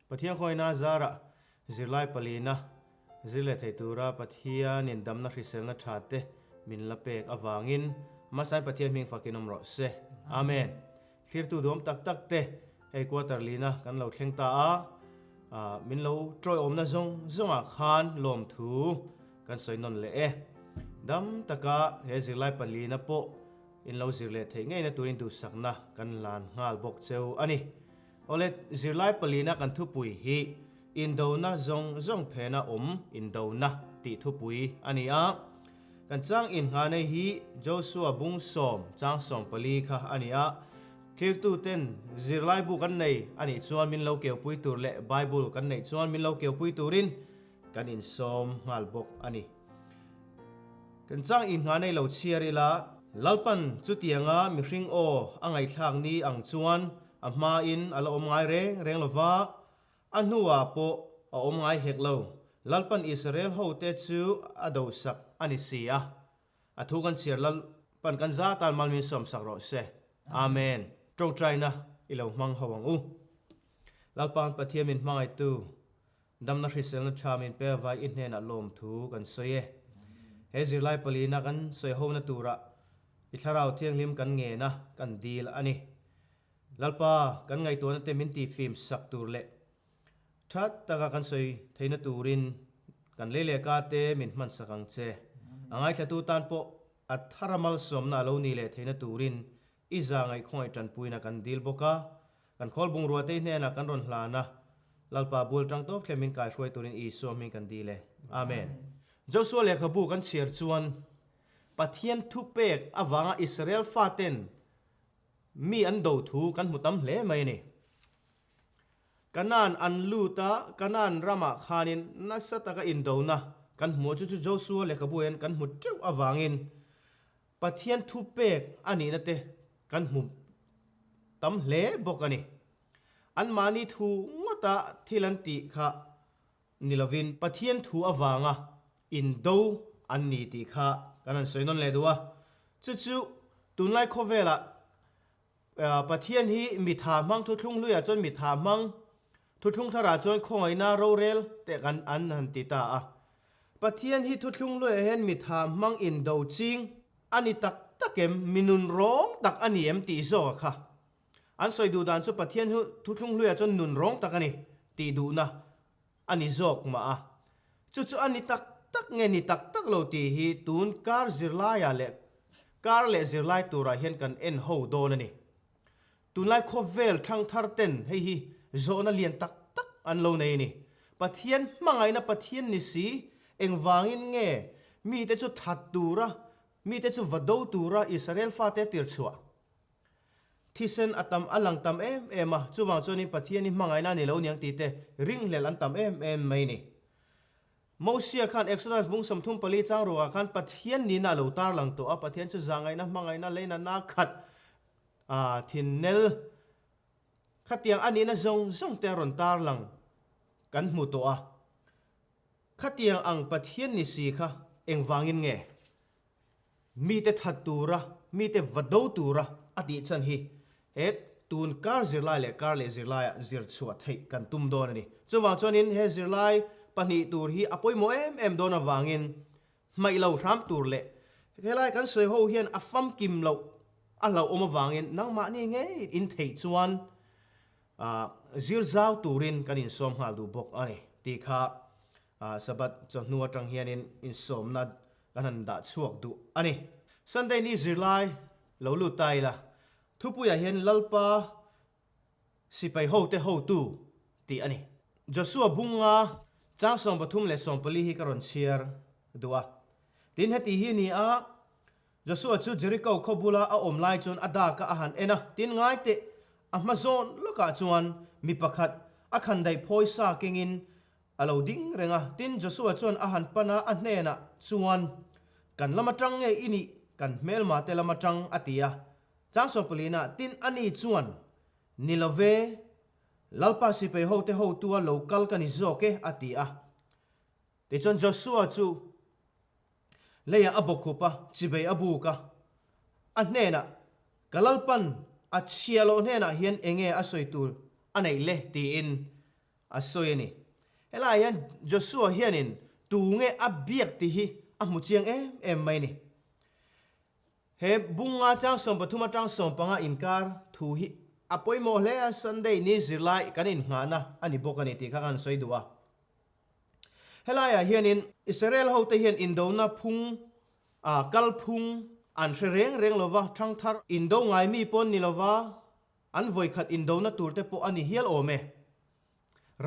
Pathian khawngaihna zarah zirlai palina zir leh thei tura Pathianin damna hriselna tha te min la pek avangin hmasain Pathian hming fakin awm rawh se. Amen. Thlirtu duam tak tak te hei quarter lina kan lo thleng ta a, min lo tawiawmna zawng zawngah khan lawmthu kan sawi nawn leh e. Dam taka he zirlai palina pawh in lo zir leh theih ngeina turin duhsakna kan lan nghal bawk cheu a ni. Awle, zirlai palina kan thupui hi Indona zawng zawng phena awm indona tih thupui a ni a. Kan chang innghanei hi Joshua bung sawm chang 14 kha a ni a. Thlirtuten zirlai bu kan nei a nih chuan min lo keupui tur leh Bible kan neih chuan min lo keupui turin kan insawm nghal bawk a ni. Kan chang innghanei lo chhiar ila, Lalpan chutianga mihring aw a ngaihthlak ni ang chuan a hmain a la awm ngai reng reng lo va, a hnuah pawh a awm ngai hek lo. Lalpan Israel hote chu a dosak a ni si a. A thu kan chhiar Lalpan kan za tan mal min sawmsak rawh se. Amen. Tawngtaina i lo hmang ho ang u. Lalpan Pathian min hmangaihtu Damna hriselna tha min pe avai i hnenah lawmthu kan sawi e. He zirlai palina kan sawi hona turah i thlarau thianghlim kan ngen a, kan dil a ni. Lalpa, kan ngaihtuahna te min tihfim sak tur leh tha taka kan sawi theihna turin kan lei leh ka te min hman sak ang che. A ngaithlatu tan pawh a thara malsawmna a lo ni leh theihna turin i za ngaihkhawngaih tanpuina kan dil bawk a. Kan khawl bungrua te hnenah kan rawn hlan a, Lalpa bul tang tawp thlem min kaihruai turin Isua hming kan dil e. Amen. Joshua lehkhabu kan chhiar chuan Pathian thupek avanga Israel faten mi an do thu kan hmu tam hle mai a ni. Kanaan an lut a, Kanaan ramah khanin nasa taka indona kan hmu a, chu chu Joshua lehkhabu hian kan hmu teuh avangin Pathian thupek a nihna te kan hmu tam hle bawk a ni. Anmahni thu ngawta thil an tih kha ni lovin Pathian thu avanga indo an ni tih kha kan han sawi nawn leh duh a. Chu chu tunlai khawvelah Pathian hi mitha hmang thuthlung hluiah chuan mitha hmang, thuthlung tharah chuan khawngaihna rorel te kan an han ti ta a. Pathian hi thuthlung hluiah hian mitha hmang indo ching a ni tak tak em, mi nun rawng tak a ni em tih zawk a kha. An sawi duh dan chu Pathian hi thuthlung hluiah chuan nun rawng tak a ni tih duhna a ni zawk mah a. Chu chu a ni tak tak nge ni tak tak lo tih hi tun kar zirlaiah leh kar leh zirlai turah hian kan en ho dawn a ni. Tunlai khawvel thangthar ten hei hi zawhna lian tak tak an lo nei a ni. Pathian hmangaihna Pathian ni si, engvangin nge mite chu that tura, mite chu va do tura Israel fate tirchhuah? Thisen a tam a lang tam em em a, chuvang chuanin Pathian hi hmangaihna a ni lo niang tih te ringhlel an tam em em mai ni. Mosia khan Exodus bung 34 chang ruakah khan Pathian nihna a lo tarlang tawh a, Pathian chu zahngaihna, hmangaihna, leinatna khat a thinnel khatiang a nihna zawng zawng te a rawn tarlang kan hmu tawh a. Khatiang ang Pathian ni si kha engvangin nge? Mite that tura, mite va do tura a tih chhan hi he tun kar zirlai leh kar leh zirlaiah zir chhuah theih kan tum dawn a ni. Chuvang chuanin he zirlai pahnih tur hi a pawimawh em em dawn avangin hmaih lo hram tur leh helai kan sawi ho hian a famkim loh a hlauhawm avangin nangmahni ngei in theih chuan zir zau turin kan insawm nghal duh bawk a ni tih kha Sabbath chawhnu atang hianin insawmna kan han dah chhuak duh a ni. Sunday ni zirlai lo lut ta ila, thupuiah hian Lalpa sipai hote hotu tih a ni. Joshua bunga chang 33 leh 14 hi ka rawn chhiar duh a. Tin, heti hi ni a, Joshua chu Jericho khaw bula a awm lai chuan a dak a a han en a, tin ngai teh, a hma zawn lawkah chuan mi pakhat a khandaih phawi sa kengin A lo ding reng a, tin Joshua chuan a han pan a, a hnenah chuan, Kan lam atang nge i nih, kan hmelma te lam atang, a ti a. Chang Sawpalina, tin ani chuan, Ni lo ve, Lalpa sipai hote hotua lo kal ka ni zawk e, a ti a. Tichuan Joshua chu leiah a bawkhup a, chibei a buk a, a hnenah, Ka Lalpan a chhia loh hnenah hian enge a sawi tur a neih le? tiin. a sawi a ni. Helaiah hian Joshua hianin tu nge a biak tih hi a hmu chiang em em mai a ni. He bunga chang 13 atang 15 inkar thu hi a pawimawh hle a, Sunday ni zirlai kan innghahna a ni bawk a ni tih kha kan sawi duh a. Helaiah hianin Israel hote hian indona phung ah kalphung an hre reng reng lova, thangthar indo ngai mi pawn ni lova an vawikhat indona tur te pawh a ni hial awm e.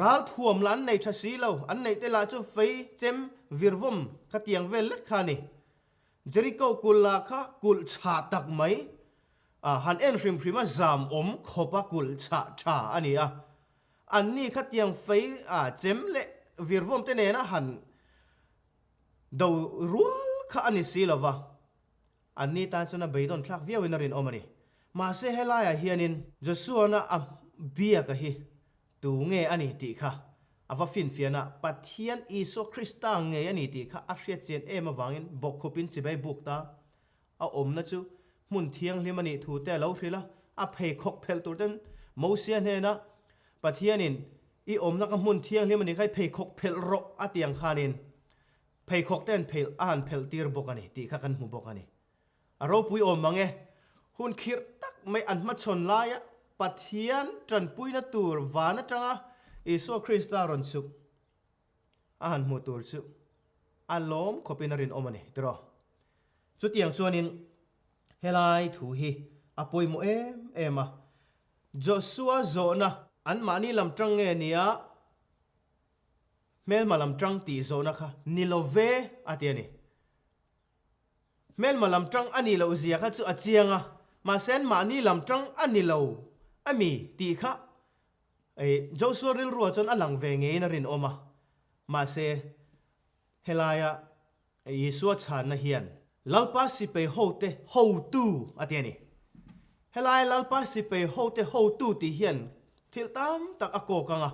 Ral thuam lah an nei tha si lo, an neih te lah chu fei chem virvawm khatiang vel lek kha a ni. Jericho kulh lah kha kulh chhah tak mai ah han en hrim hrim a zam awm khawp a kulh chhah tha a ni a. Anni khatiang fei ah chem leh virvawm te nena han do rual kha a ni si lova, anni tan chuan a beidawn thlak viauin a rinawm a ni. Mahse helaiah hianin Joshua-na a biaka hi tu nge a ni tih kha a va finfiahna Pathian Isua Krista ngei a ni tih kha a hriatchian em avangin bawkkhupin chibai buk ta a awmna chu hmun thianghlim a nih thu te a lo hrilh a, a pheikhawk phelh tur ten Mosia hnena Pathianin I awmna ka hmun thianghlim a nih kha i pheikhawk phelh rawh a ti ang khanin pheikhawk te an phelh a han phelh tir bawk a ni tih kha kan hmu bawk a ni. A ropui awm mang e. Hun khirh tak mai an hmachhawn laia Pathian tanpuina tur van atanga Isua Krista rawn chhuk a han hmuh tur chu a lawm khawpin a rinawm a ni tiraw. Chutiang chuanin helai thu hi a pawimawh em em a, Joshua zawhna anmahni lam tang nge nia hmelma lam tang tih zawhna kha ni lo ve a ti a ni. Hmelma lam tang a nih loh zia kha chu a chiang a, mahse anmahni lam tang a ni lo a mi tih kha Joshua rilruah chuan a lang ve ngeiin a rinawm a, mahse helaia Isua chhanna hian Lalpa sipei hote hotu a ti a ni. Helai Lalpa sipei hote hotu tih hian thil tam tak a kawk ang a,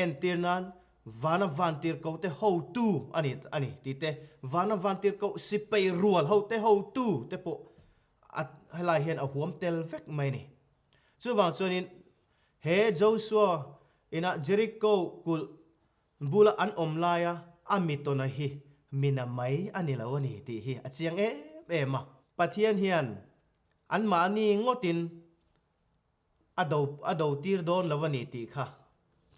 entir nan vana vantirhkohte hotu a ni a ni tih te, vana vantirhkoh sipei rual hote hotu te pawh a helai hian a huam tel vek mai a ni. Chuvang chuanin he Joshua ina Jericho kulh Bula an awm laia a mi tawna hi mina mai a ni lo a ni tih hi a chiang em em a. Pathian hian anmahni ngawtin a do a do tir dawn lo a ni tih kha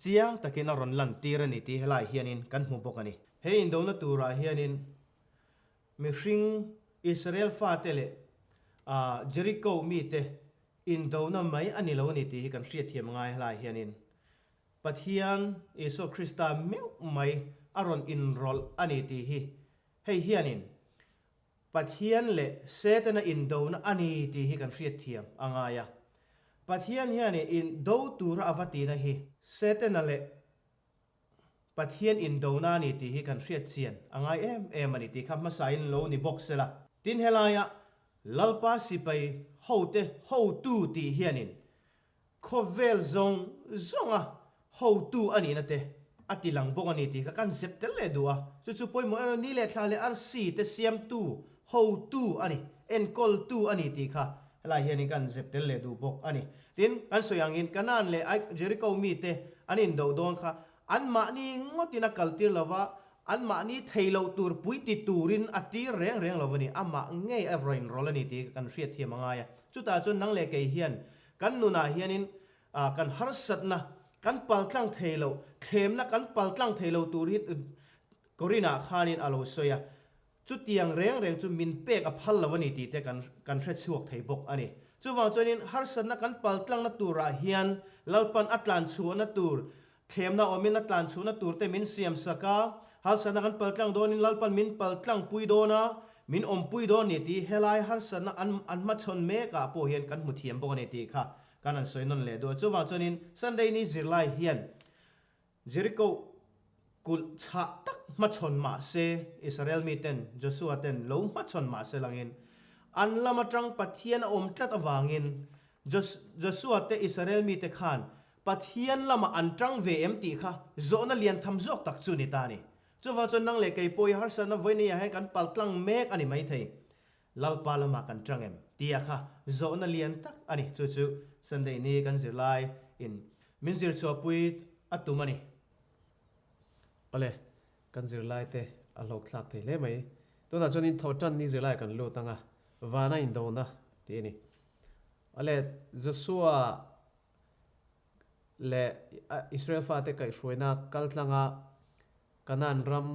chiang takin a rawn lan tir a ni tih helai hianin kan hmu bawk a ni. He indona turah hianin mihring Israel fate leh Jericho mite indona mai a ni lo a ni tih hi kan hriatthiam ngai helai hianin Pathian Isua Krista meuh mai a rawn inrawlh a ni tih hi hei hianin Pathian leh Setana indona a ni tih hi kan hriatthiam a ngai a. Pathian hianin indo tura a va tihna hi Setana leh Pathian indona a ni tih hi kan hriatchian a ngai em em a ni tih kha hmasain lo ni bawk sela. Tin helaia Lalpa sipai hote hotu tih hianin Khawvel zawng zawnga hotu a nihna te a ti lang bawk a ni tih kha kan zep tel leh duh a, chu chu pawimawh em em ni leh thla leh arsi te siamtu hotu a ni, enkawltu a ni tih kha helai hianin kan zep tel leh duh bawk a ni. Tin, kan sawi angin Kanaan leh Jericho mite an indoh dawn kha anmahni ngawtin a kaltir lova, anmahni thei loh tur pui ti turin a tir reng reng lo a ni, amah ngei a rawn inrawlh a ni tih kan hriatthiam a ngai a. Chutah chuan nang leh kei hian Kan nunah hianin kan harsatna kan paltlang thei lo, thlemna kan paltlang thei lo tur hi Corinna khanin a lo sawi a, chutiang reng reng chu min pek a phal lo a ni tih te kan kan hre chhuak thei bawk a ni. Chuvang chuanin harsatna kan paltlangna turah hian Lalpan a tlan chhuahna tur Thlemna awmin a tlan chhuhna turte min siam sak a, harsatna kan paltlang dawnin Lalpan min paltlang pui dawn a, min awmpui dawn ni tih helai harsatna an an hmachhawn mekah pawh hian kan hmu thiam bawk a ni tih kha kan han sawi nawn leh duh a. Chuvang chuanin Sunday ni zirlai hian Jericho kulh chhah tak hmachhawn mah se, Israel miten Joshua ten lo hmachhawn mah se langin an lam atang Pathian a awm tlat avangin Joshua te Israel mite khan Pathian lamah an tang ve em tih kha zawhna lian tham zawk tak chu ni ta a ni. Chuvang chuan nang leh kei pawh i harsatna vawinia hian kan pal tlang mek a ni maithei. Lalpa lamah kan tang em tia kha zawhna lian tak a ni. Chu chu Sunday ni kan zirlai in min zirchhuahpui a tum a ni. Awle, kan zirlaite a hlawkthlak thei hle mai. Tunah chuanin thawhtanni zirlai kan lut ang a, vana indona tih a ni. Awle, Joshua leh Israel fate kaihhruaina kal tlanga Kanaan ram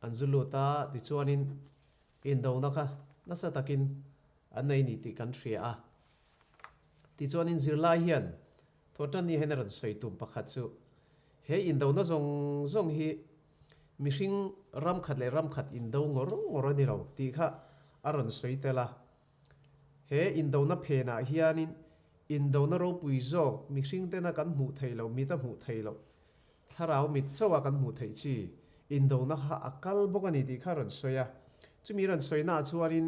an zu lut a, tichuanin indona kha nasa takin an nei ni tih kan hria a. Tichuanin zirlai hian thawhtanni hian a rawn sawi tum pakhat chu he indona zawng zawng hi mihring ram khat leh ram khat indo ngawr ngawr a ni lo tih kha a rawn sawi tel a. He indona phenah hianin indona ropui zawk mihring tena kan hmuh theih loh, mita hmuh theih loh, thlarau mit chauha kan hmuh theih chi indona kha a kal bawk a ni tih kha a rawn sawi a. Chumi rawn sawinaah chuanin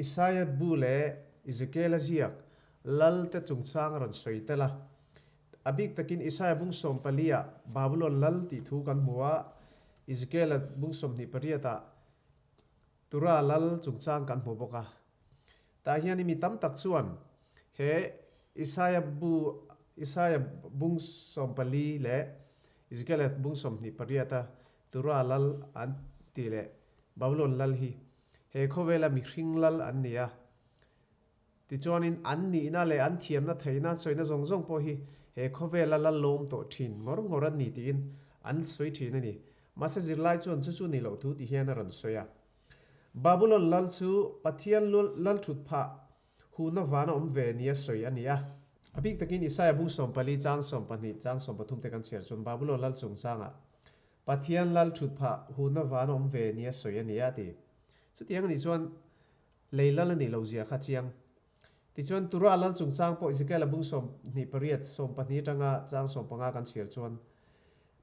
Isaia bu leh Ezekiela ziak lal te chungchang a rawn sawi tel a. A bik takin Isaia bung sawmpaliah Babulon lal tih thu kan hmu a, Ezekiela bung 28ah Tura lal chungchang kan hmu bawk a. Tah hian i mi tam tak chuan he Isaia bu Isaia bung 14 leh Ezekiela bung 28a Tura lal an tih leh Babulon lal hi he khawvela mihring lal an ni a. Tichuanin an nihna leh an thiamna theihna an sawina zawng zawng pawh hi he khawvela la lawm tawh thin ngawr ngawr an ni tiin an sawi thin a ni. Mahse zirlai chuan chu chu ni loh thu ti hian a rawn sawi a. Babulon lal chu Pathian lal thut phah huhna vana awm ve nia sawi a ni a. A bik takin Isaia bung 14 chang 12 chang 13 te kan chhiar chuan Babulon lal chungchangah Pathian lal thut phah huhna vana awm ve nia sawi a ni a ti. Chutiang a nih chuan Lei lal a nih loh zia kha chiang. Tichuan, Tura lal chungchang pawh Ezekiel-a bung 28 12 atanga chang 15 kan chhiar chuan,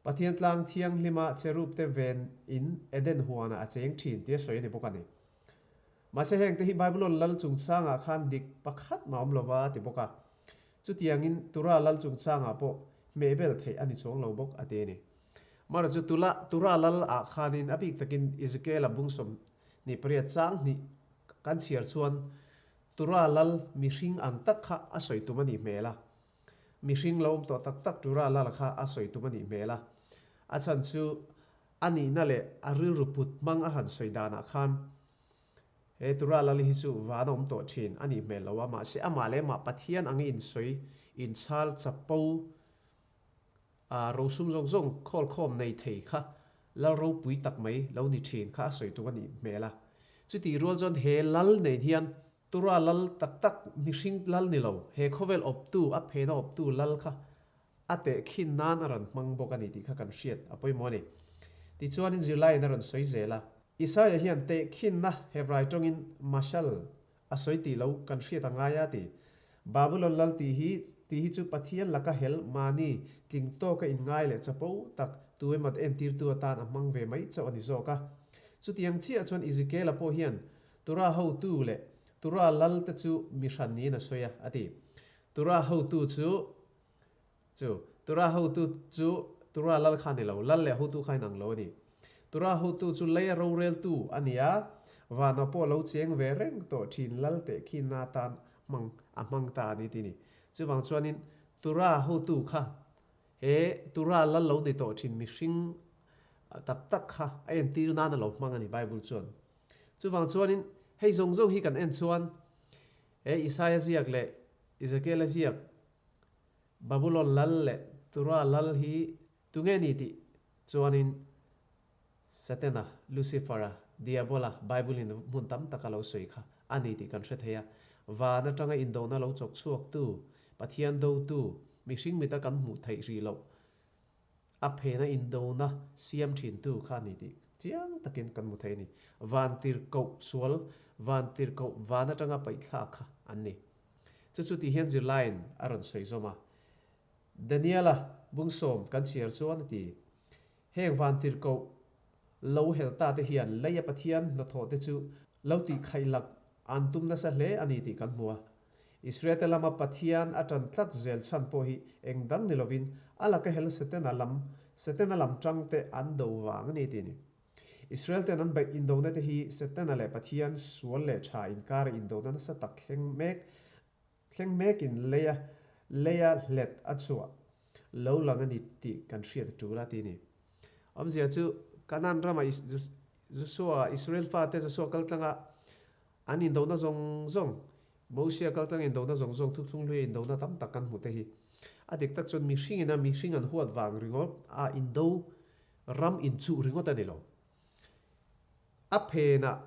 Pathian tlang thianghlima cherub te ven in Eden huanah a cheng thin tia sawi a ni bawk a ni. Mahse hengte hi Babylon lal chungchangah khan dik pakhat mah awm lova a ti bawk a. Chutiangin Tura lal chungchangah pawh hmehbel theih a ni chuang lo bawk a ti a ni. Mara chu Tula Tura lal ah khanin a bik takin Ezekiel-a bung 28 chang hnih kan chhiar chuan Tura lal mihring ang tak kha a sawi tum a nih hmel a. Mihring lo awm tawh tak tak Tura lal kha a sawi tum a nih hmel a. A chhan chu a nihna leh a rilru put hmang a han sawi danah khan He Tura lal hi chu van a awm tawh thin a nih hmel lo a, mahse amah leh amah Pathian ang i insawi, inchhal, chapo, a rosum zawng zawng khawlkhawm nei thei kha lal ropui tak mai lo ni thin kha a sawi tum a nih hmel a. Chutih rual chuan he lal nen hian Tura lal tak tak mihring lal ni lo, he khawvel awptu, a phena awptu lal kha a tehkhin nan a rawn hmang bawk a ni tih kha kan hriat a pawimawh a ni. Tichuanin zirlaiin a rawn sawi zel a. Isaia hian tehkhinna Hebrai tawngin mashal a sawi tih lo kan hriat a ngai a ti. Babulon lal tih hi tih hi chu Pathian laka hel mahni tling tawka inngai leh chapo tak tu emaw entirtu atan a hmang ve mai chauh a ni zawk a. Chutiang chiah chuan Ezekiela pawh hian Tura hotu leh Tura lal te chu mi hran niin a sawi a, a ti. Tura hotu chu Chu Tura hotu chu Tura lal kha a ni lo, lal leh hotu kha a inang lo a ni. Tura hotu chu leia roreltu a ni a, vana pawh lo cheng ve reng tawh thin lal teh khi na tan hmang a hmang ta a ni ti ni. Chuvang chuanin Tura hotu kha he Tura lal lo ni tawh thin mihring tak tak kha a entir nan a lo hmang a ni Bible chuan. Chuvang chuanin hei zawng zawng hi kan en chuan he Isaia ziak leh Ezekiela ziak Babulon lal leh Tura lal hi tunge ni tih chuanin Setana, Lucifer-a, Diabola, Bible-in hmun tam taka lo sawi kha a ni tih kan hre thei a. Van atanga indona lo chawk chhuaktu, Pathian dotu, mihring mita kan hmuh theih rih loh, a phena indona siam thintu kha a ni tih chiang takin kan hmu thei a ni. Van tirhkoh sual, van tirhkoh van atanga paihthlak kha an ni. Chu chu tih hian zirlaiin a rawn sawi zawm a. Daniela bung sawm kan chhiar chuan a ti, Heng vantirhkoh lo hel ta te hian leia Pathian hnathawh te chu lo tih khaihlak an tum nasa hle a ni tih kan hmu a. Israelte lama Pathian a tan tlat zel chhan pawh hi eng dang ni lovin a laka hel Setana lam Setana lam tang te an do vang a ni tih a ni. Israel ten an beih indona te hi Setana leh Pathian sual leh tha inkara indona nasa tak thleng mek thleng mekin leia leia hlet a chhuah lo lang a ni tih kan hriat a tul a ti a ni. Awmzia chu Kanaan rama Joshua, Israel fate Joshua kaltlanga an indona zawng zawng, Mosia kaltlanga indona zawng zawng, thuthlung hluia indona tam tak kan hmuh te hi a dik tak chuan mihringin a mihring an huat vang ringawt a indo ram inchuh ringawt a ni lo. A phenah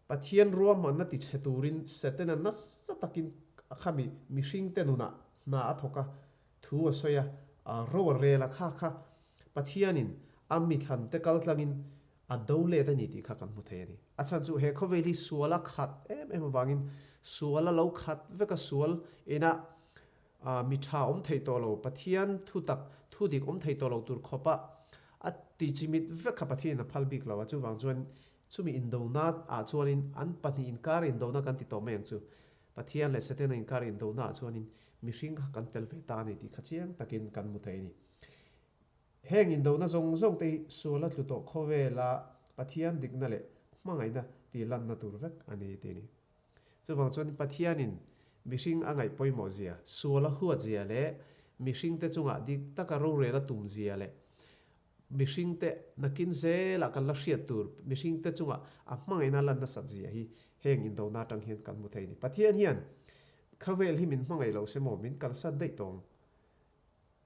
Pathian ruahmanna tichhe turin Setana nasa takin a khami mihringte nunah hna a thawk a, thu a sawi a, a ro a rel a, kha kha Pathianin a mithlante kaltlangin a do let a ni tih kha kan hmu thei a ni. A chhan chu he khawvel hi sual a khat em em avangin sual a lo khat vek a, sual ina mi tha awm thei tawh lo, Pathian thu tak, thu dik awm thei tawh lo tur khawpa a ti chimit vek kha Pathianin a phal bik lo a, chuvang chuan chumi indona ah chuanin an pahnih inkar indona kan ti tawh mai ang chu, Pathian leh Setana inkar indona ah chuanin mihring kha kan tel ve ta a ni tih kha chiang takin kan hmu thei a ni. Heng indona zawng zawng te hi sual a tlu tawh khawvela Pathian dikna leh hmangaihna tih lanna tur vek a ni tih a ni. Chuvang chuan Pathianin mihring a ngaih pawimawh zia, sual a huat zia leh mihringte chungah dik taka rorel a tum zia leh mihringte nakin zelah kan la hriat tur mihringte chungah a hmangaihna lan nasat zia hi heng indona atang hian kan hmu thei a ni. Pathian hian khawvel hi min hmangaih lo se maw min kalsat daih tawng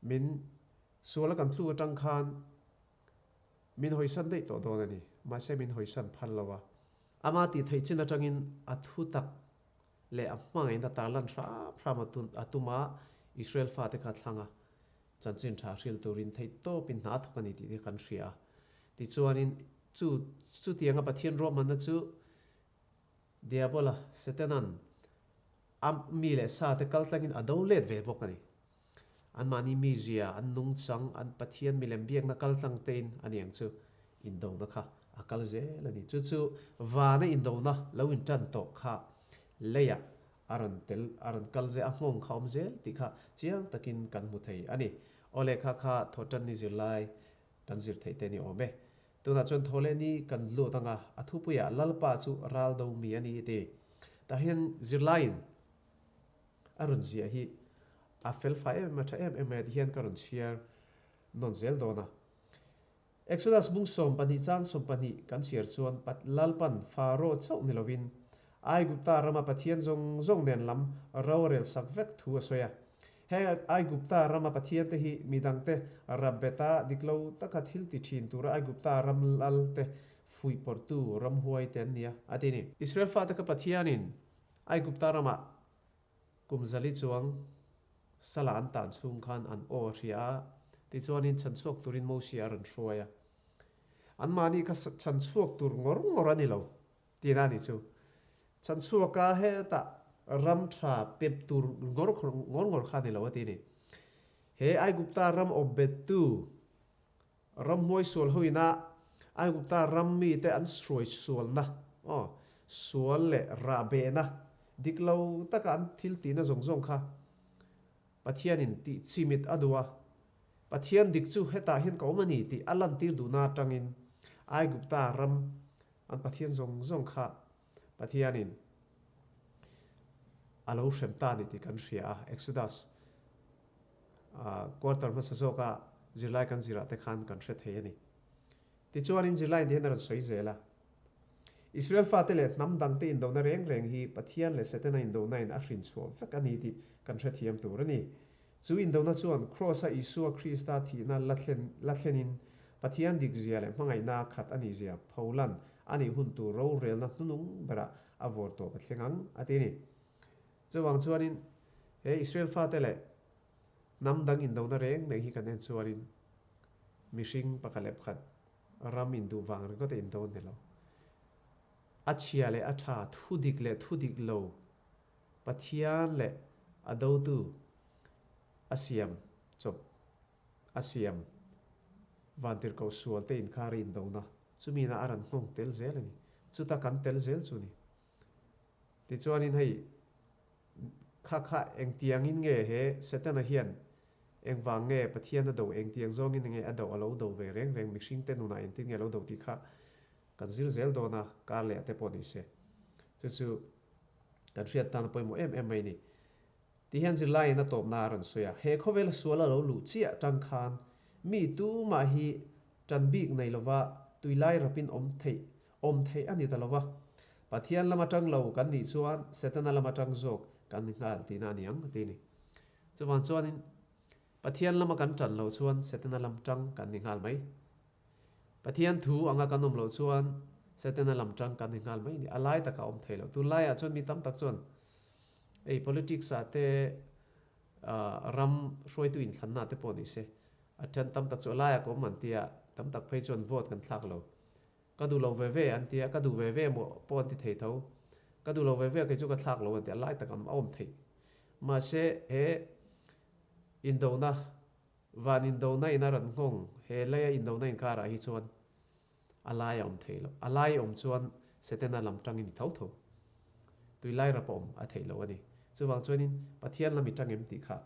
min sual a kan tluk atang khan Min hawisan daih tawh dawn a ni. Mahse min hawisan phal lo a. Ama tih theih chin atangin a thu tak leh a hmangaihna tarlan hram hram a tum a, Israel fate kha thlang a, chanchin tha hril turin theih tawpin hna a thawk a ni tih te kan hria a. Tichuanin chu chutianga Pathian ruahmanna chu Diabola, Setanan, a mi leh sa te kaltlangin a do let ve bawk a ni. Anmahni mizia, an nungchang, an Pathian milem biakna kaltlang tein a ni ang chu indona kha a kal zel a ni. Chu chu vana indona lo intan tawh kha leiah a rawn tel, a rawn kal zel, a nghawng kha a awm zel tih kha chiang takin kan hmu thei a ni. Aw lehkha kha thawhtanni zirlai kan zir theih te ni awm e. Tunah chuan thawhleh ni kan lut anga a thupuiah Lalpa chu ral do mi a ni ti. Tah hian zirlaiin A rawn ziah hi a felfai em em a, tha em em mai a ti hian ka rawn chhiar nawn zel dawn a. Exodus bung 12 chang 12 kan chhiar chuan Lalpan Pharaoh chauh ni lovin Aigupta rama Pathian zawng zawng nen lam ro a rel sak vek thu a sawi a. Heng Aigupta rama Pathian te hi midangte Rabbeta dik lo taka thil ti thin tura Aigupta ram lal te fuihpawrhtu ramhuai te an ni a, a ti a ni. Israel fate kha Pathianin Aigupta ramah kum zali chuang sala an tan chhung khan an aw a hria a, tichuanin chhanchhuak turin Mosia a rawn hruai a. Anmahni kha chhanchhuak tur ngawr ngawr a ni lo tihna a nih chu. Chhanchhuaka hetah ram tha pep tur ngawr ngawr ngawr kha a ni lo a ti a ni. He Aigupta ram awpbettu Ramhnuai sual hoina Aigupta ram mite an hruai sualna, aw, sual leh rahbehna, dik lo taka an thil tihna zawng zawng kha Pathianin tih chimit a duh a. Pathian dik chu hetah hian ka awm a ni tih a lantir duhna atangin Aigupta ram an Pathian zawng zawng kha Pathianin a lo hrem ta a ni tih kan hria a, Exodus quarter hmasa zawka zirlai kan zirah te khan kan hre thei a ni. Tichuanin zirlai in hian a rawn sawi zel a, Israel fate leh hnam dangte indona reng reng hi Pathian leh Setana indona in a hrin chhuah vek a ni tih kan hrethiam tur a ni. Chu indona chuan Kraws-a Isua Krista thihna la thlen la thlenin Pathian dikzia leh hmangaihna khat a nihzia pholan a nih hun tur rorelna hnunung berah a vawr tawp a thleng ang, a ti a ni. Chuvang chuanin he Israel fate leh hnam dang indona reng reng hi kan en chuanin mihring pakhat leh pakhat ram induh vang ringawt a indo an ni lo. A chhia leh a tha, thu dik leh thu dik lo Pathian leh a dotu a siam chawp a siam vantirhkoh sual te inkar a indona chumi na a rawn nghawng tel zel a ni. Chuta kan tel zel chu a ni. Tichuanin hei kha kha engtiangin nge he Setana hian engvang nge Pathian a do engtiang zawngin nge a do a lo do ve reng reng mihring te nunah engtin nge a lo do tih kha kan zir zel dawn a kar leh te pawh ni se. Chu chu Kan hriat tan a pawimawh em em mai ni. Ti hian zirlaiin a tawpna a rawn sawi a, he khawvela sual a lo luh chiah atang khan mi tumah hi Ṭan bik nei lova tuilai rapin awm theih awm theih a ni ta lova. Pathian lama ṭang lo kan nih chuan Setana lama ṭang zawk kan ni nghal tihna a ni ang ti a ni. Chuvang chuanin Pathian lama kan ṭan loh chuan Setana lam ṭang kan ni nghal mai. Pathian thu anga kan awm loh chuan Setana lam ṭang kan ni nghal mai a ni. A lai takah a awm thei lo. Tunlaiah chuan mi tam tak chuan ei politics ah te ram hruaitu inthlanna te pawh ni se a then tam tak chu a laiah ka awm an tia, tam tak phei chuan vote kan thlak lo. Ka duh lo ve ve an tia, ka duh ve ve maw pawh an ti thei tho. Ka duh lo ve ve kei chu ka thlak lo an tia, a lai tak a awm theih. Mahse he indona, van indona in a rawn nghawng, he leia indona inkarah hi chuan A lai a awm thei lo. A lai awm chuan Setana lam tangin i tho tho. Tui lai rap a awm a theih lo a ni. Chuvang chuanin Pathian lam i tang em tih kha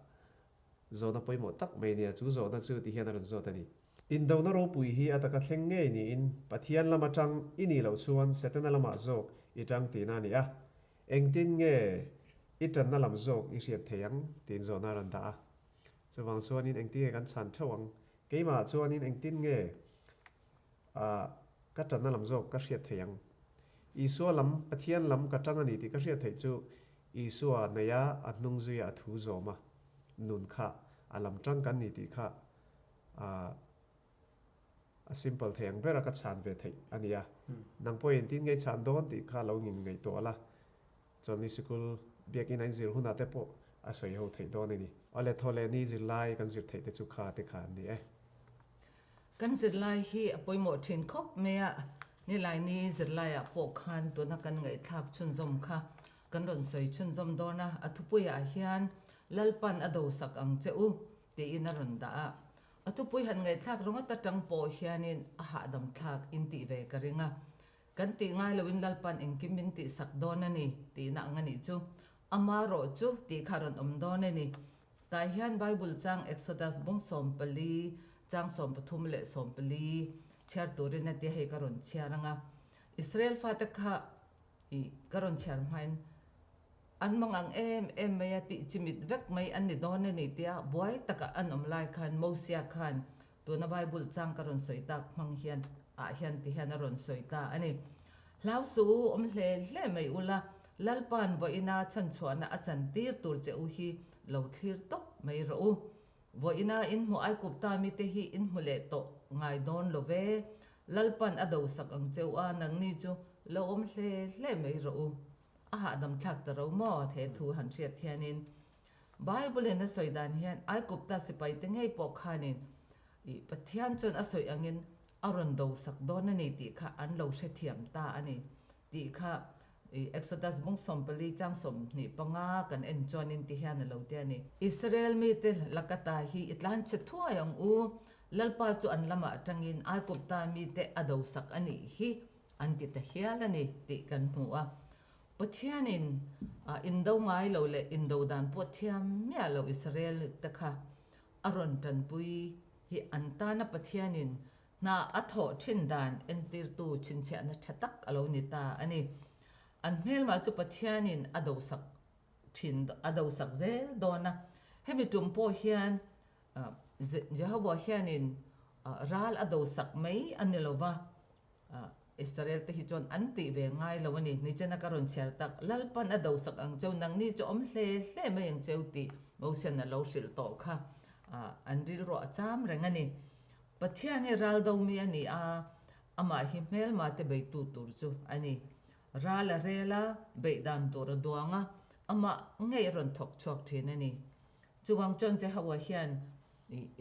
zawhna pawimawh tak mai a nia. Chu zawhna chu ti hian a rawn zawt a ni. Indona ropui hi a taka thleng ngei niin Pathian lama tang i nih loh chuan Setana lamah zawk i tang tihna a ni a. Engtin nge i tanna lam zawk i hriat thei ang tiin zawhna a rawn dah a. Chuvang chuanin engtin nge kan chhan theuh ang? Keimah chuanin engtin nge Ah, ka tanna lam zawk ka hriat thei ang. Isua lam, Pathian lam ka tang a ni tih ka hriat theih chu Isua neia a hnung zuia a thu zawm a, nun kha a lam tang kan ni tih kha ah a simple thei ang bera ka chhan ve theih a ni a. Nang pawh engtin nge i chhan dawn tih kha lo ngin ngaihtuah la, Chawlhni sikul biakinn a inzir hunah te pawh a sawi ho theih dawn a ni. Awle thaw leh ni zirlai kan zir theih te chu kha te kha an ni e. Kan zirlai hi a pawimawh thin khawp mai a, Nilaini zirlaiah pawh khan tuna kan ngaihthlak chhunzawm kha kan rawn sawi chhunzawm dawn a, a thupuiah hian Lalpan a dosak ang che u tiin a rawn dah a. A thupui han ngaihthlak ringawt atang pawh hianin a hahdam thlak intih ve ka ring a, Kan tih ngai loin Lalpan engkim min tihsak dawn a ni tihna ang a nih chu. Ama rawh chu tih kha rawn awm dawn a ni. Tah hian Bible chang Exodus bung 14 chang 13 leh 14 chhiar turin a tia hei ka rawn chhiar ang a. Israel fate kha i ka rawn chhiar hmain an mang ang em em mai a tih chimit vek mai an ni dawn a ni tia buai taka an awm lai khan Mosia khan Tuna Bible chang ka rawn sawi tak hmang hian ah hian ti hian a rawn sawi ta a ni. Hlau suh u, awm hle hle mai ula, Lalpa'n vawiina chhanchhuahna a chan tir tur che u hi lo thlir tawp mai rawh u. Vawiina in hmuh Aikupta mite hi in hmu leh tawh ngai dawn lo ve. Lalpa'n a dosak ang che u a, nangni chu lo awm hle hle mai rawh u. A hahdam thlak ta ro maw? He thu han hriat hianin Bible-in a sawi dan hian Aikupta sipaite ngei pawh khanin ih Pathian chuan a sawi angin a rawn dosak dawn a ni tih kha an lo hrethiam ta a ni tih kha ih Exodus bung 14 chang 25 kan en chuanin ti hian a lo ti a ni. Israel mite lakata hi i tlanchhe thuai ang u, Lalpa chu an lamah atangin Aikupta mite a dosak a nih hi an ti ta hial a ni tih kan hmu a. Pathianin indo ngai lo leh indo dan pawh thiam miah lo Israel te kha a rawn tanpui hi an tana Pathianin hna a thawh thin dan entirtu chhinchhiahna tha tak a lo ni ta a ni. An hmelmah chu Pathianin a dosak thin a dosak zel dawn a. Hemi tum pawh hian Jehovah hianin ral a dosak mai a ni lo va, Israel te hi chuan an tih ve ngai lo a ni. Nichena ka rawn chhiar tak, Lalpan a dosak ang cheu, nangni chu awm hle hle mai ang cheu tih Mosian a lo hrilh tawh kha an rilruah a cham reng a ni. Pathian hi ral do mi a ni a, amah hi hmelma te beitu tur chu a ni. Ral a rel a, beih dan tur a duang a, amah ngei a rawn thawk chhuak thin a ni. Chuvang chuan Jehovah hian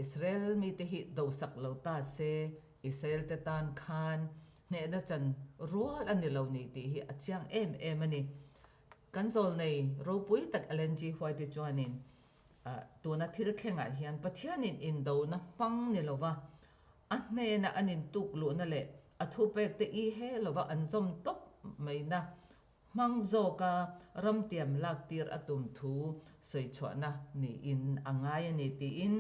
Israel mite hi dosak lo ta se, Israel te tan khan hnehna chan rual a ni lo ni tih hi a chiang em em a ni. Kan zawlnei ropui tak Ellen G. White chuanin tuna thil thlengah hian Pathianin indona hmang ni lova a hnena an intuk luhna leh a thupekte i he lova an zawm tawp maina Hmang zawka ramtiam laktir a tum thu sawichhuahna niin a ngai a ni tiin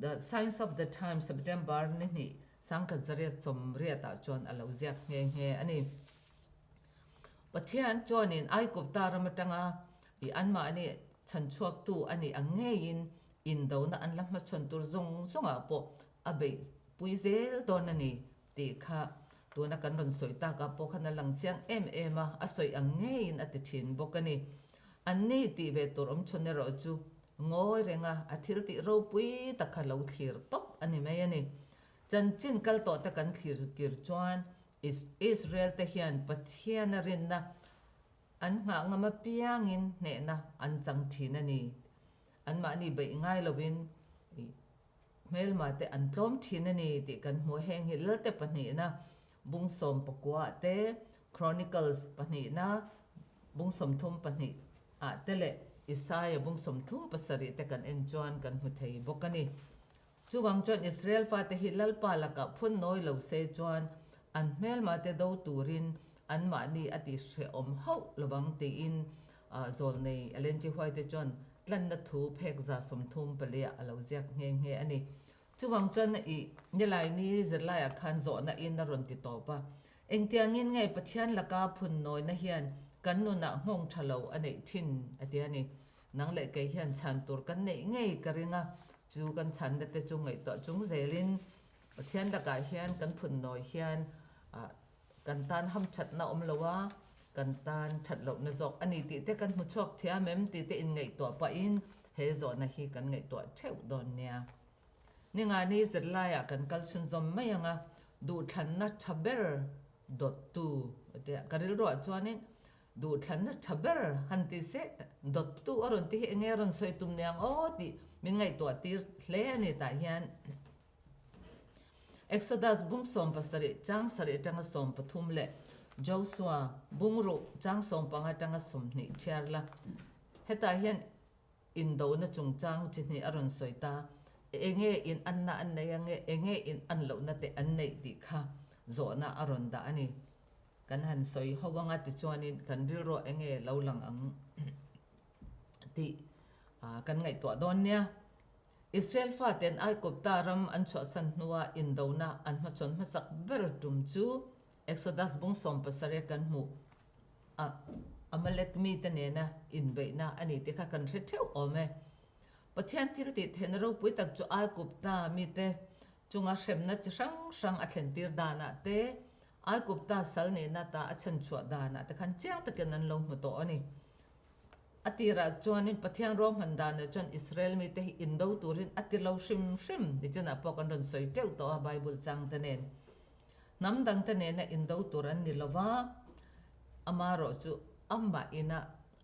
The Signs of the Times September ni hnih 1980 ah chuan a lo ziak nghe nghe a ni. Pathian chuanin Aigupta ram atanga i anmahni chhanchhuaktu a nih ang ngeiin indona an la hmachhawn tur zawng zawngah pawh a beih. pui zel dawn a ni tih kha tuna kan rawn sawi takah pawh khan a lang chiang em em a, a sawi ang ngeiin a ti thin bawk a ni. Anni tih ve tur awm chhun erawh chu ngawi renga a thil tih ropui tak kha lo thlir tawp a ni mai a ni. Chanchin kal tawh te kan thlir kir chuan Israel te hian Pathiana rinna an nghah ngam apiangin hnehna an chang thin a ni. Anmahni beih ngai lovin hmelma te an tlawm thin a ni tih kan hmu. Heng hi Lalte pahnihna bung 19 ah te, Chronicles pahnihna bung 32 ah te leh Isaiah bung 37 te kan en chuan kan hmu thei bawk a ni. Chuvang chuan Israel fate hi Lalpa lakah phun nawi lo se chuan an hmelmate do turin anmahni a ti hrehawm hauh lovang tiin zawlnei Ellen G. White chuan tlanna thu phek 34 ah a lo ziak nghe nghe a ni. Chuvang chuan i Nilaini zirlaiah khan zawhna in a rawn ti tawp a, Engtiangin nge Pathian laka phun nawina hian kan nunah nghawng tha lo a neih thin? a ti a ni. Nang leh kei hian chhan tur kan neih ngei ka ring a, chu kan chhanna te chu ngaihtuah chung zelin Pathian lakah hian kan phun nawi hian kan tan hamthatna awm lo a, kan tan that lohna zawk a ni tih te kan hmu chhuak thiam em tih te inngaihtuah pahin he zawhna hi kan ngaihtuah theuh dawn nia. Ningani zirlaiah kan kal chhunzawm mai ang a, duhthlanna tha ber dawttu a ti a, ka rilruah chuanin Duhthlanna tha ber han ti se, dawttu a rawn ti hi enge a rawn sawi tum niang aw tih min ngaihtuah tir hle a ni tah hian Exodus bung 17 chang sarih atanga 13 leh Josua bungruh chang 15 atanga 20 chhiar la. Hetah hian indona chungchang chi hnih a rawn sawi ta, enge in anna an nei ange, enge in an lohna te an neih tih kha zawhna a rawn dah a ni. Kan han sawi ho anga tichuanin kan rilruah enge lo lang ang tih kan ngaihtuah dawn nia. Israel faten Aigupta ram an chhuahsan hnua indona an hmachhawn hmasak ber tum chu Exodus bung 17 kan hmuh a, Amalek mite nena inbeihna a ni tih kha kan hre theuh awm e. Pathian thil tih theihna ropui tak chu Aigupta mite chunga hremna chi hrang hrang a thlentir danah te, Aigupta sal nihna ta a chhanchhuah danah te khan chiang takin an lo hmu tawh a ni. A tirah chuanin Pathian ruahman danah chuan Israel mite hi indo turin a ti lo hrim hrim nichinah pawh kan rawn sawi teuh tawh a Bible changte nen. Hnam dangte nena indo tur an ni lo va, amarawh chu amah ina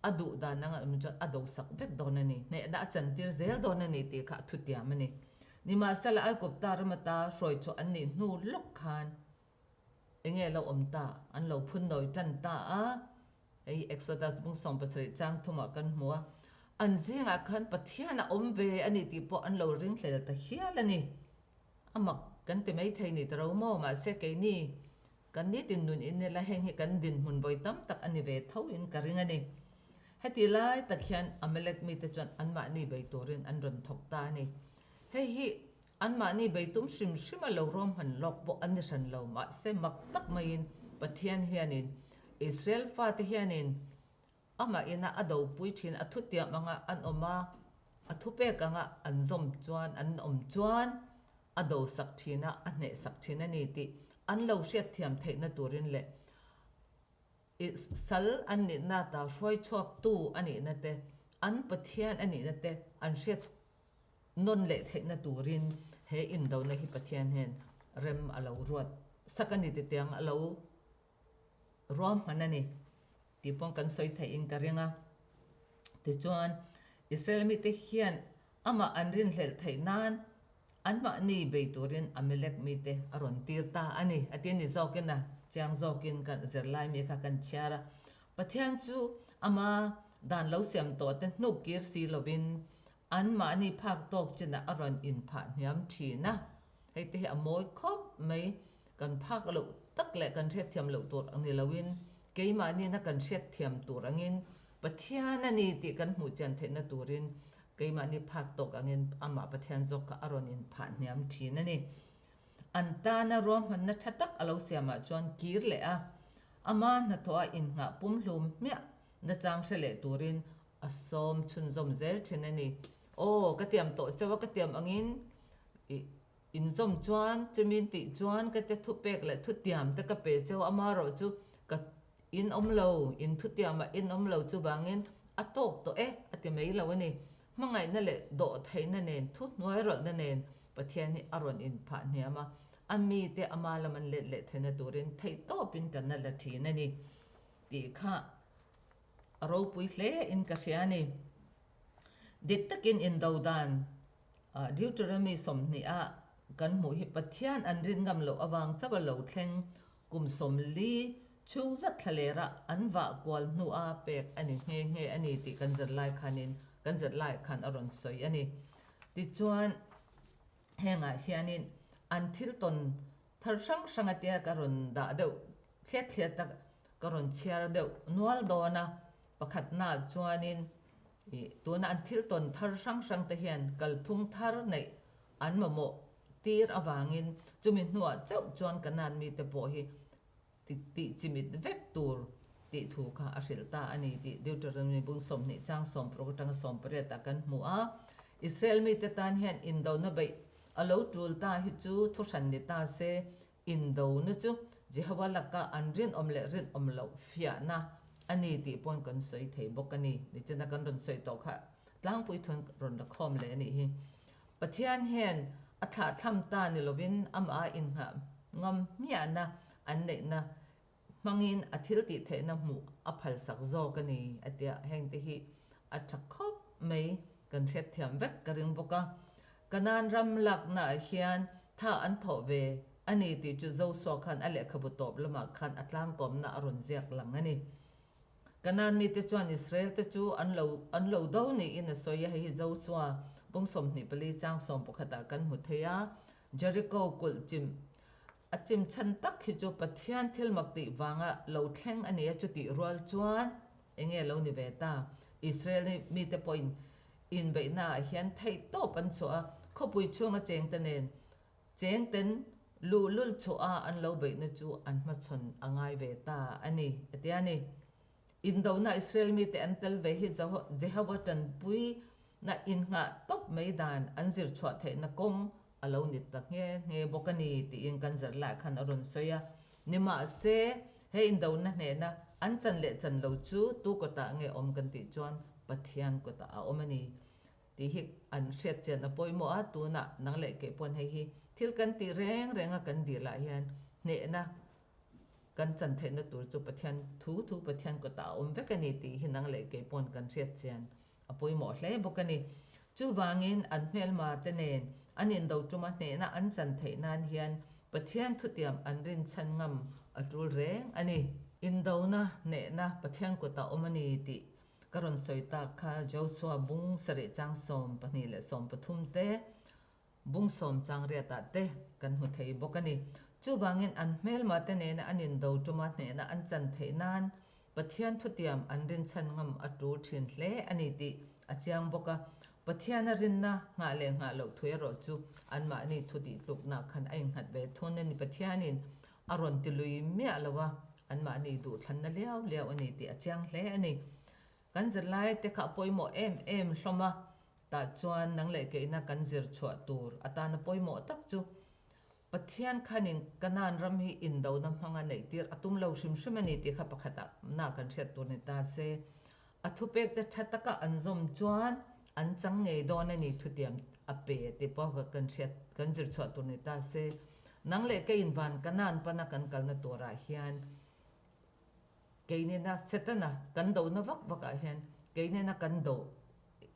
a duh dan anga awm chuan a dosak vek dawn a ni, hnehna a chantir zel dawn a ni tih kha a thutiam a ni. Nimahsela Aigupta ram ata hruaichhuah an nih hnu lawk khan Enge lo awm ta? An lo phun nawi tan ta a, hei Exodus bung 70 chang thumah kan hmu a, an zingah khan Pathian a awm ve a ni tih pawh an lo ringhlel ta hial a ni. A mak kan ti mai thei ni ta ro maw? Mahse keini kan nitin nun in ila heng hi kan dinhmun vawi tam tak a ni ve tho in ka ring a ni. Heti lai tak hian Amalek mite chuan anmahni bei turin an rawn thawk ta a ni. Hei hi Anmahni beitum hrim hrim a lo ruahman lawk pawh an ni hran lo, mahse mak tak maiin Pathian hianin Israel fate hianin amah ina a dopui thin a thutiam anga an awm a, a thupek anga an zawm chuan an awm chuan a dosak thin a, a hnehsak thin a ni tih an lo hriatthiam theihna turin leh sal an nihna ta hruaichhuaktu a nihna te, an Pathian a nihna te an hriat nawn leh theihna turin he indona hi Pathian hian rem a lo ruat sak a ni ti tiang a lo ruahman a ni tih pawh kan sawi theihin ka ring a. Tichuan, Israel mite hian amah an rinhlelh theih nan anmahni bei turin Amalek mite a rawn tir ta a ni a ti a ni zawkin a chiang zawkin kan zirlai mi kha kan chhiar a. Pathian chu ama dan lo siam tawh te hnuk kir si lovin Anmahni phak tawk chinah a rawn inphah hniam thin a, hei te hi a mawi khawp mai. Kan phak loh tak leh kan hriatthiam loh tur ang ni loin keimahniina kan hriatthiam tur angin Pathian a ni tih kan hmuh chian theihna turin keimahni phak tawk angin amah Pathian zawk kha a rawn inphah hniam thin a ni. An tana ruahmanna tha tak a lo siamah chuan kir leh a, ama hnathawh a innghah pumhlum hmiah nachang hre leh turin A sawm chhunzawm zel thin a ni. Aw, ka tiam tawh chauh a, ka tiam angin i Inzawm chuan chumin tih chuan ka te thupek leh thutiam te ka pe cheu amarawh chu ka in awm lo, in thutiamah in awm lo chuvangin a tawk tawh e a ti mai lo a ni. Hmangaihna leh dawhtheihna nen thuhnuairawlhna nen Pathian hi a rawn inphah hniam a, a mite ama lam an let leh theihna turin theihtawpin tanna la thin a ni tih kha a ropui hle in ka hria a ni. Dik takin indo dan Deuteronomy 20 ah kan hmuh hi Pathian an rin ngam loh avang chauh a lo thleng kum 40 chhung zat thlalera an vah kual hnua pek a ni nghe nghe a ni tih kan zirlai khanin kan zirlaiah khan a rawn sawi a ni. Tichuan hengah hianin an thil tawn thar hrang hrang a tia ka rawn dah deuh thliat thliat a ka rawn chhiar deuh nual dawn a, pakhatnaah chuanin ih tuna an thil tawn thar hrang hrang te hian kalphung thar neih an mamawh tir avangin chumi hnuah chauh chuan Kanan mite pawh hi tih chimit vek tur tih thu kha a hrilh ta a ni tih Deuteronomy bung 20 chang 16 atanga 18 ah kan hmu a. Israel mite tan hian indona beih a lo tul ta hi chu thuhran ni ta se, indona chu Jehovah laka an rinawm leh rinawm loh fiahna a ni tih pawn kan sawi thei bawk a ni. Nichina kan rawn sawi tawh kha tlangpui thun rawn la khawm leh a nih hi. Pathian hian a thlahthlam ta ni lovin amah inngah ngam hmiahna an neihna hmangin a thil tih theihna hmuh a phalsak zawk a ni a tia hengte hi a tha khawp mai kan hriatthiam vek ka ring bawk a. Kanaan ram laknaah hian tha an thawh ve a ni tih chu Joshua khan a lehkhabu tawp lamah khan a tlangkawmna a rawn ziak lang a ni. Kanaan mite chuan Israel te chu an lo an lo do niin a sawi a, hei hi Joshua bung 24 chang 11 ah kan hmu thei a. Jericho kulh chim a chim chhan tak hi chu Pathian thil mak tih vanga lo thleng a ni a, chutih rual chuan eng nge lo ni ve ta? Israel mite pawhin inbeihnaah hian theihtawp an chhuah a, khawpui chhunga chengte nen Chengten luhlul chhuah a an lo beihna chu an hmachhawn a ngai ve ta a ni, a ti a ni. Indona Israel mite an tel ve hi Jehovah tanpui na innghah tawp mai dan an zir chhuah theihna kawng a lo ni ta nghe nghe bawk a ni tiin kan zirlai khan a rawn sawi a. Nimahse, he indona hnehna an chan leh chan lo chu tu kawtah nge awm kan tih chuan Pathian kawtah a awm a ni. Tih hi an hriat chian a pawimawh a, tunah nang leh kei pawn hei hi thil kan tih reng reng a kan dil ah hian hnehna kan chan theihna tur chu Pathian thu thu Pathian kawtah a awm vek a ni tih hi nang leh kei pawn kan hriat chian a pawimawh hle bawk a ni. Chuvangin an hmelma te nen an indo tuma hnehna an chan theih nan hian Pathian thutiam an rinchhan ngam a tul reng a ni. Indona hnehna Pathian kawtah awm a ni tih Ka rawn sawi tak kha Joshua bung sarih chang 12 leh 13 te, bung 10 chang riatah te kan hmu thei bawk a ni. Chuvangin an hmelma te nena an indo tuma hnehna an chan theih nan Pathian thutiam an rinchhan ngam a tul thin hle a ni tih a chiang bawk a. Pathiana rinna nghah leh nghah loh thu erawh chu anmahni thu tih tlukna khan a innghat ve thun a ni. Pathianin a rawn ti lui miah lo a, anmahni duhthlanna liau liau a ni tih a chiang hle a ni. Kan zirlai te kha a pawimawh em em hlawm a, tah chuan nang leh keina kan zir chhuah tur atana pawimawh tak chu Pathian khanin Kanaan ram hi indona hmanga neih tir a tum lo hrim hrim a ni tih kha pakhatah na kan hriat tur ni ta se. A thupek te tha taka an zawm chuan an chang ngei dawn a ni thutiam a pe tih pawh kha kan hriat kan zir chhuah tur ni ta se. Nang leh keiin van Kanaan pana kan kalna turah hian keinena Setana kan dona vak vakah hian keinena kan do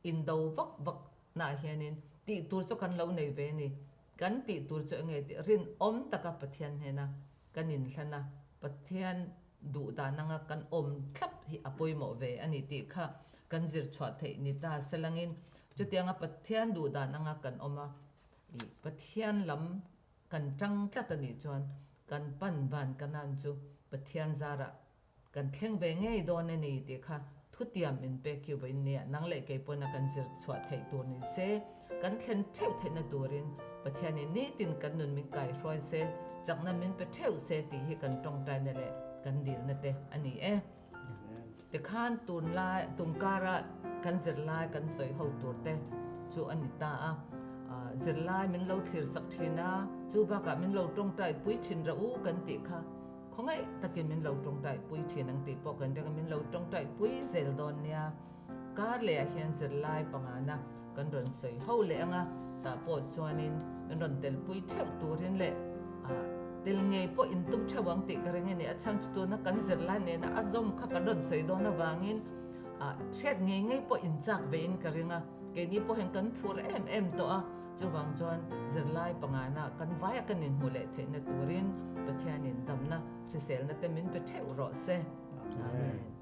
indo vak vak naah hianin tih tur chu kan lo nei ve a ni. Kan tih tur chu enge tih rinawm taka Pathian hnena kan inhlan a, Pathian duh dan anga kan awm thlap hi a pawimawh ve a ni tih kha kan zir chhuah theih ni ta selangin chutianga Pathian duh dan anga kan awm a, ih Pathian lam kan tang tlat a nih chuan kan pan van kanan chu Pathian zarah Kan thleng ve ngei dawn a ni tih kha thutiam min pek hi vawiin nia nang leh kei pawna kan zir chhuah theih tur ni se, kan thlen theuh theihna turin Pathianin nitin kan nun min kaihruai se, chakna min pe theuh se tih hi kan tawngtaina leh kan dilna te a ni e. Tikhan tunlai, tunkara kan zirlai kan sawi ho tur te chu a ni ta a. Zirlai min lo thlir sak thin a, chu bakah min lo tawngtai pui thin rah u kan tih kha khawngaih takin min lo tawngtai pui thin ang tih pawh kan ring a, min lo tawngtai pui zel dawn nia. Kar lehah hian zirlai pangana kan rawn sawi ho leh ang a, tah pawh chuanin min rawn tel pui theuh turin leh tel ngei pawh in tum theuh ang tih ka ring a ni. A chhan chu tuna kan zirlai nena a zawm kha kan rawn sawi dawn avangin hriat ngei ngei pawh in chak vein ka ring a. Keini pawh hian kan phur em em tawh a, chuvang chuan zirlai pangana kan vaia kan inhmuh leh theihna turin Pathianin damna hriselna te min pe theuh rawh se. Amen.